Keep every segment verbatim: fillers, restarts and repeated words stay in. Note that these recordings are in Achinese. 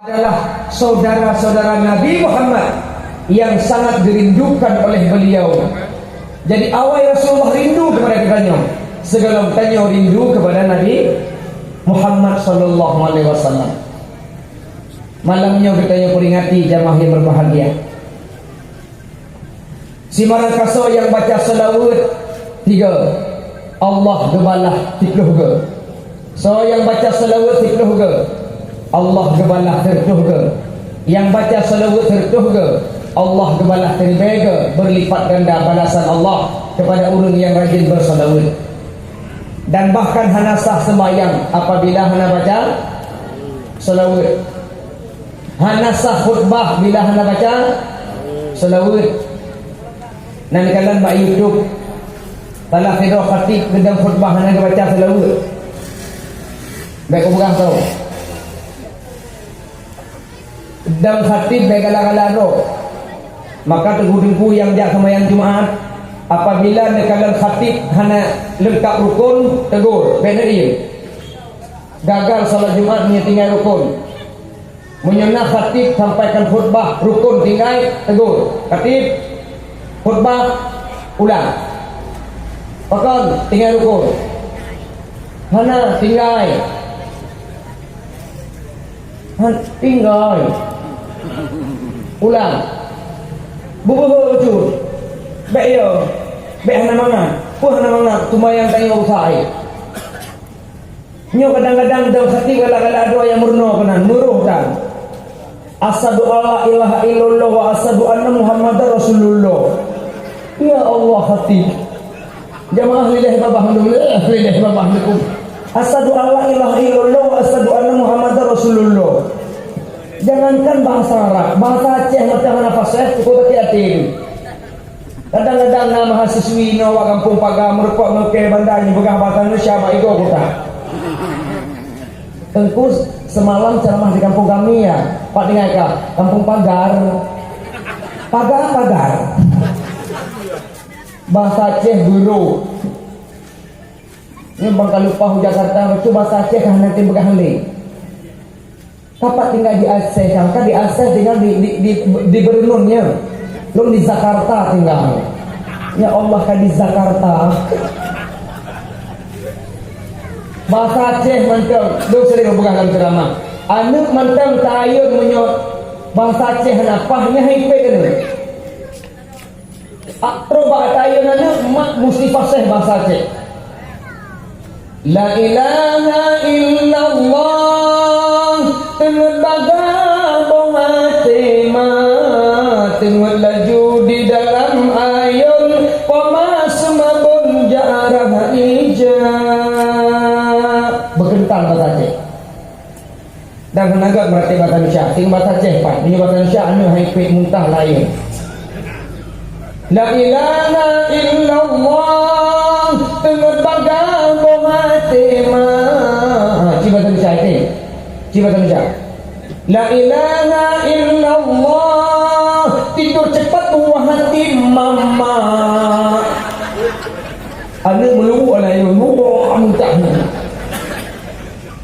adalah saudara-saudara Nabi Muhammad yang sangat dirindukan oleh beliau. Jadi, awai Rasulullah rindu kepada geutanyoe, sigohlom tanyoe rindu kepada Nabi Muhammad sallallahu alaihi wasallam. Malam nyoe geutanyoe peringati, jamaah yang berbahagia. Simarang kasoe nyang baca seulaweuet tiga, Allah geubalah siplôh geu. Soe nyang baca seulaweuet siplôh geu, Allah geubalah sireutôh geu. Nyang baca seulaweuet sireutôh geu, Allah geubalah siribèe geu, berlipat ganda balasan Allah kepada ureuëng nyang rajin beuseulaweuet. Dan bahkan hana sah seumbahyang apabila hana baca seulaweuet. Hana sah khutbah bila hana baca seulaweuet. Na neukalon bak YouTube, salah sidroe khatib geudong khutbah hana geubaca seulaweuet. Bèk kupeugah droe. Geudong khatib bèk galak-galak droe. Maka teungku-teungku nyang jak seumayang Jumat, apabila neukalon khatib hana leungkap rukon, tegur, bèk neuiem. Gagal salat Jumat meunyoe tinggai rukon. Meunyoe na khatib sampaikan khutbah rukon tinggai, tegur, "Khatib, khutbah ulang." "Pakon tinggai rukon?" "Hana, tinggai." "Han, tinggai." "Ulang." "Bubeuhe ucut." "Bèk yo." "Bèk hana mangat." "Peue hana mangat? Seumayang tanyoe rusak." Nyoe kadang-kadang dong khatib galak-galak droe nyang meurunoe keunan, meuroh tan. "Asyhadu alla ilaha illallah wa asyhadu anna Muhammadar Rasulullah." Ya Allah, khatib. Jamaah lileh babah mandum, lileh babah mandum. "Asyhadu alla ilaha illallah wa asyhadu anna Muhammadar Rasulullah." Jangankan bahasa Arab, bahasa Aceh macam mana fasih, cukup hati-hati. Kadang-kadang na mahasiswi inoe awak gampông pagar, meureumpok ngon kée banda nyoe peugah bahasa Indonesia bak igoe kuta. "Teungku, seumalam ceuramah di gampông kami ya, Pak, deungon ka, gampông pagar." Pagar, pagar. Bahasa Aceh buruk. Nyoe bang ka lumpah u Jakarta, bacut bahasa Aceh ka hana teupeugah lé. Kapat tinggai di Aceh, kan? Kan di Aceh tinggai di, di, di, di Bernun, ya. Lôn di Jakarta tinggai. Ya Allah, ka di Jakarta. Bahasa Aceh mantong, lôn sering peugah lam ceramah. Aneuk mantong taayun meunyoe bahasa Aceh hana paih, nyan hai pét aneuk. Trok bak taayun aneuk, mak musti fasih bahasa Aceh. La ilaha illallah, teungeut bagaboh até ma, teungeut laju di dalam ayôn, poma seumabon jarah ija. Beukeuntan bahasa Aceh. Dan hana göt meuratéb bahasa Indonesia, sing bahasa Aceh pat. Meunyoe bahasa Indonesia, aneuk hai pét muntah laén. La ilaha illallah, teungeut bagaboh até ma. Ci bahasa Indonesia, ci. Ci bahasa Indonesia. La ilaha illallah, tidur cepat buah hati mama. Aneuk meuluwah laén, wah, muntah.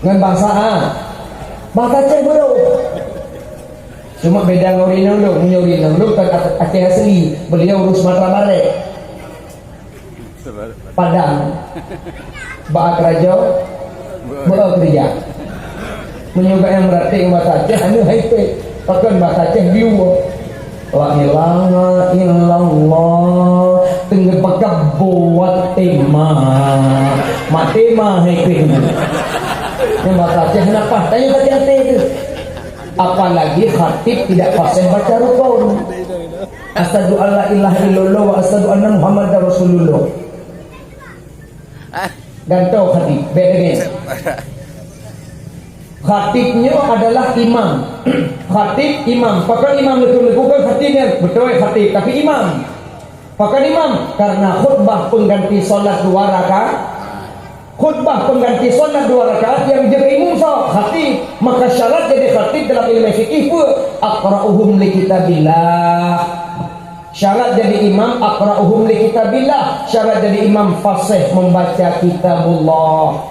Ngon bahasa, ah, bahasa Aceh baru. Cuma beda ngon ureueng inong lôn. Meunyoe ureueng inong lôn kan Aceh asli, beliau ureueng Sumatera Barat. Padang. Bak keurajeuen, bak keureuja. Meunyoe gobnyan meuratéb bahasa Aceh, aneuk hai pét. Pakon bahasa Aceh biu. La ilaha illallah, teungeut bagaboh até ma. Maté ma hai keuh. Nyan bahasa Aceh hana paih, tanyoe hati-hati tu. Apalagi khatib tidak fasih baca rukun. Asyhadu alla ilaha illallah wa asyhadu anna Muhammadar Rasulullah. Gantoe khatib, bèk deungö. Khatib nyoe adalah imam. Khatib, imam. Pakon imam leuku-leuku kan khatib nyan? Beutôi khatib, tapi imam. Pakon imam? Karena khutbah pengganti salat dua rakaat. Khutbah pengganti salat dua rakaat nyang jeuet imum soe? Khatib. Maka syarat jadi khatib dalam ilmu fikih peue? Aqra'uhum li kitabillah. Syarat jadi imam, aqra'uhum li kitabillah. Syarat jadi imam fasih membaca kitabullah.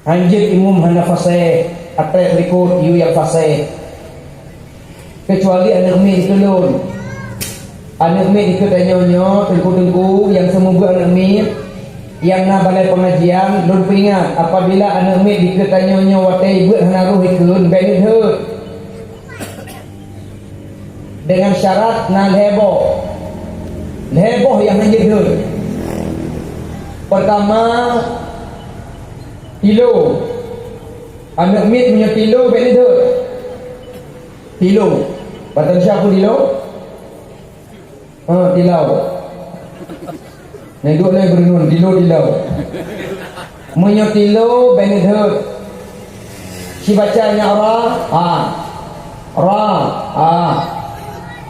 Hanjeuet imum hana fasih. Atrek likot yue nyang faseh. Keucuali aneuk miet dikeue lôn. Aneuk miet dikeue tanyoe nyoe, teungku-teungku nyang seumeubeuet aneuk miet, nyang na balai peungajian, lôn peuingat, apabila aneuk miet dikeue tanyoe nyoe watée beuet hana roh ikheun, bék neutheut. Deungon syarat na lhée boh. Lhée boh nyang hana jeuet deuh. Peurtama, tilo. Aneuk miet meunyoe tilo bék neudeuh. Tilo. Bak Indonesia peue tilo? Ha, tilau. Nyan duek lé beureunon, tilo-tilo. Meunyoe tilo, bék neudeuh. Sibaca nyan ra, ha. Ra, ha.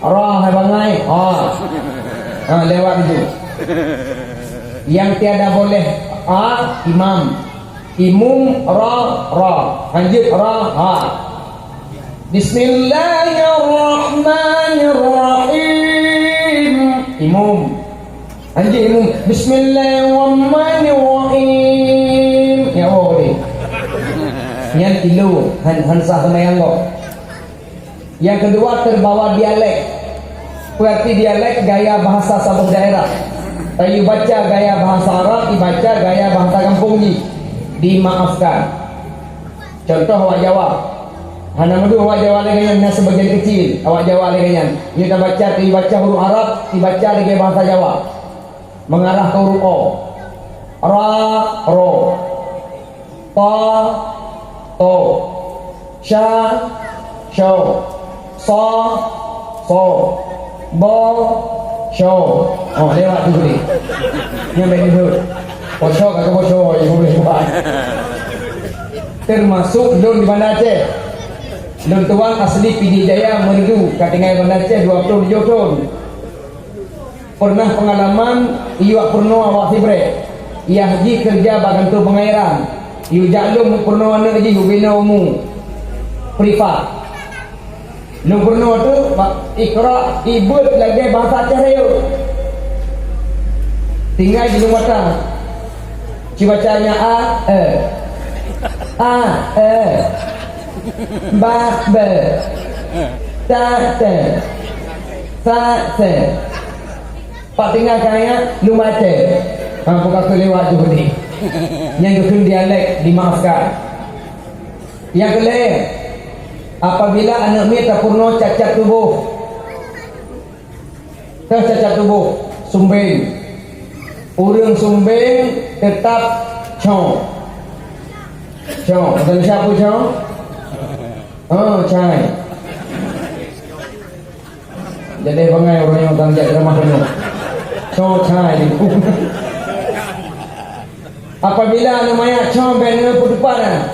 Ra hai bangai, ha. Ha, lewat itu. Nyang tiada boleh, ha, imam. Imum, ra, ra. Hanjeuet ra, ha. Bismillahirrahmanirrahim. Imum. Hanjeuet imum. Bismillahirrahmanirrahim. Ya Allah. Nyan tilo, han, han sah seumayang gob. Nyang keudua, terbawa dialek. Peue arti dialek? Gaya bahasa saboh daerah. Tayue baca gaya bahasa Arab, ibaca gaya bahasa gampông jih. Dimaafkan. Contoh awak Jawa. Hana meudeuh awak Jawa lagée nyan, na seubagian keucil awak Jawa lagée nyan. Nyoe tabaca, tayue baca huruf Arab, ibaca lagée bahasa Jawa. Mengarah ke huruf O. Ra, ro. Ta, to. Sya, syo. Sa, so. Ba, syo. Oh, lewat tu tadi. Nyang baik tu. Bosyo ka bosyo, ibu boleh buat. Termasuk lôn di Banda Aceh. Lôn tuan asli Pidie Jaya, Meureudu, ka tinggai Banda Aceh dua puluh tujoh thon. Pernah pengalaman, iyue peurunoe awak sibrek, yah jih keureuja bak kantô peungairan. Iyue jak lom peurunoe aneuk jih ubena umu privat. Lôn peurunoe teuk bak Iqra, ibeuet lagée bahasa Aceh rayeuk. Tinggai di lueng mata. Sibaca nyan a, e. A, e. Ba, be. Ta, te. Sa, se. Pat tinggai keu ayat, lôn baca. Ha, buka keu lewat Jahudi. Nyang geukheun dialek dimaafkan. Nyang keulhée, apabila aneuk miet tapeurunoe cacat tuboh, teuh cacat tuboh, sumbeng. Ureuëng sumbeng teutap cong. Cong, bahasa Indonesia peue cong? Oh, cai. Jadi bangai ureuëng nyang tan jak ceramah keunoe. Cong cai di. Apabila aneuk manyak cong bék neupeuteupat na.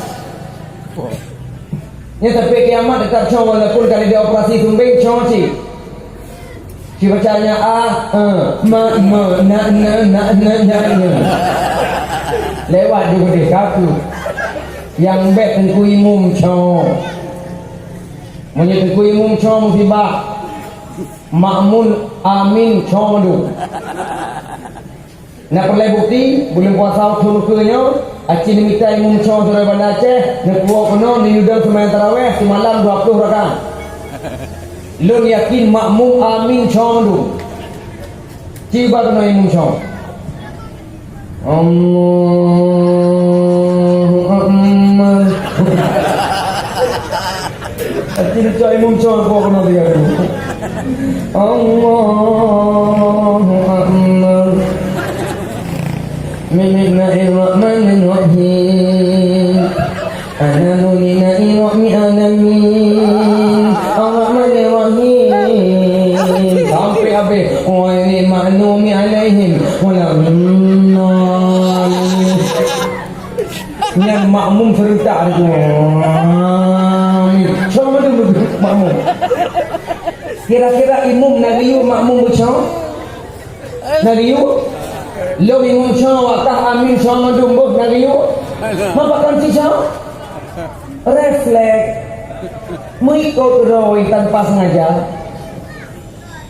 Nyan sampai kiamat teutap cong walaupun ka lheueh dioperasi sumbeng cong cit. Sibaca nyan a, e, ma, ma, na, na, na, na, na, na. Lewat juga deh kaku. Nyang bék teungku imum cong. Meunyoe teungku imum cong musibah, makmum amin cong mandum. Na peureulée bukeuti, buleuen puasa ukeue-ukeue nyoe, aci neumita imum cong sidroe Banda Aceh, neupuwoe keunoe neuyue dong seumayang tarawéh simalam dua ploh rakaat. Lôn yakin makmum amin cong mandum. Ci ba keunoe imum cong. Allahu Akbar. Aci neucok imum cong, puwoe keunoe tiga kali. Allahu Akbar. Bismillahirrahmanirrahim. Alhamdulillahi rabbil alamin. Arrahmanirrahim. Sampai habis. Ghairil maghdubi alaihim waladdallin. Nyan makmum serentak tu. Amin. Sama tu makmum. Kira-kira imum na geuyue makmum beucong? Na geuyue? Lôn imum cong, awak kah amin cong mandum boh na geuyue? Mapa kon cicong? Refleks. Meuikot roi tanpa sengaja.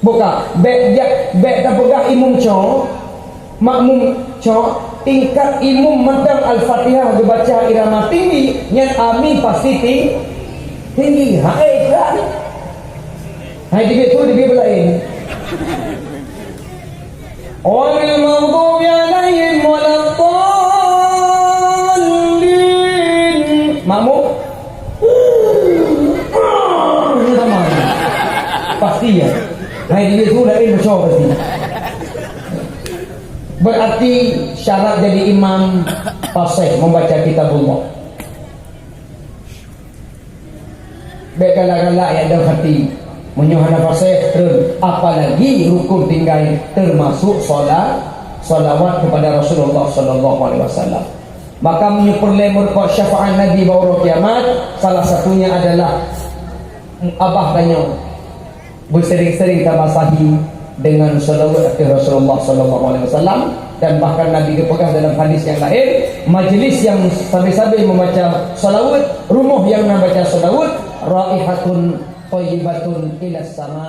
Buka, bék jak, bék tapeugah imum cong, makmum cong, Tingkat imum mantong Al-Fatihah geubaca irama tinggi, nyan amin pasti ting-, tinggi. Hai, hai, hai, dibiet tu, dibiet beulaén. Ghairil maghdubi alaihim waladdallin. Makmum? Ini sama. Pasti ya. Hai, dibiet tu laén baca pasti. Berarti syarat jadi imam fasih membaca kitabullah. Bék galak-galak nyang dalam hati. Meunyoe hana fasih, treun. Apalagi rukun tinggai, termasuk solat, salawat kepada Rasulullah sallallahu alaihi wasallam. Maka meunyoe peureulée meurupa syafaat Nabi bak uroe kiamat, salah satunya adalah abah tanyoe. Beusering-sering tabasahi dengan salawat ateueh Rasulullah sallallahu alaihi wasallam, dan bahkan Nabi geupeugah dalam hadis nyang laén, majlis nyang sabe-sabe membaca salawat, rumoh nyang na baca salawat, raihatun thayyibatun ilas sama.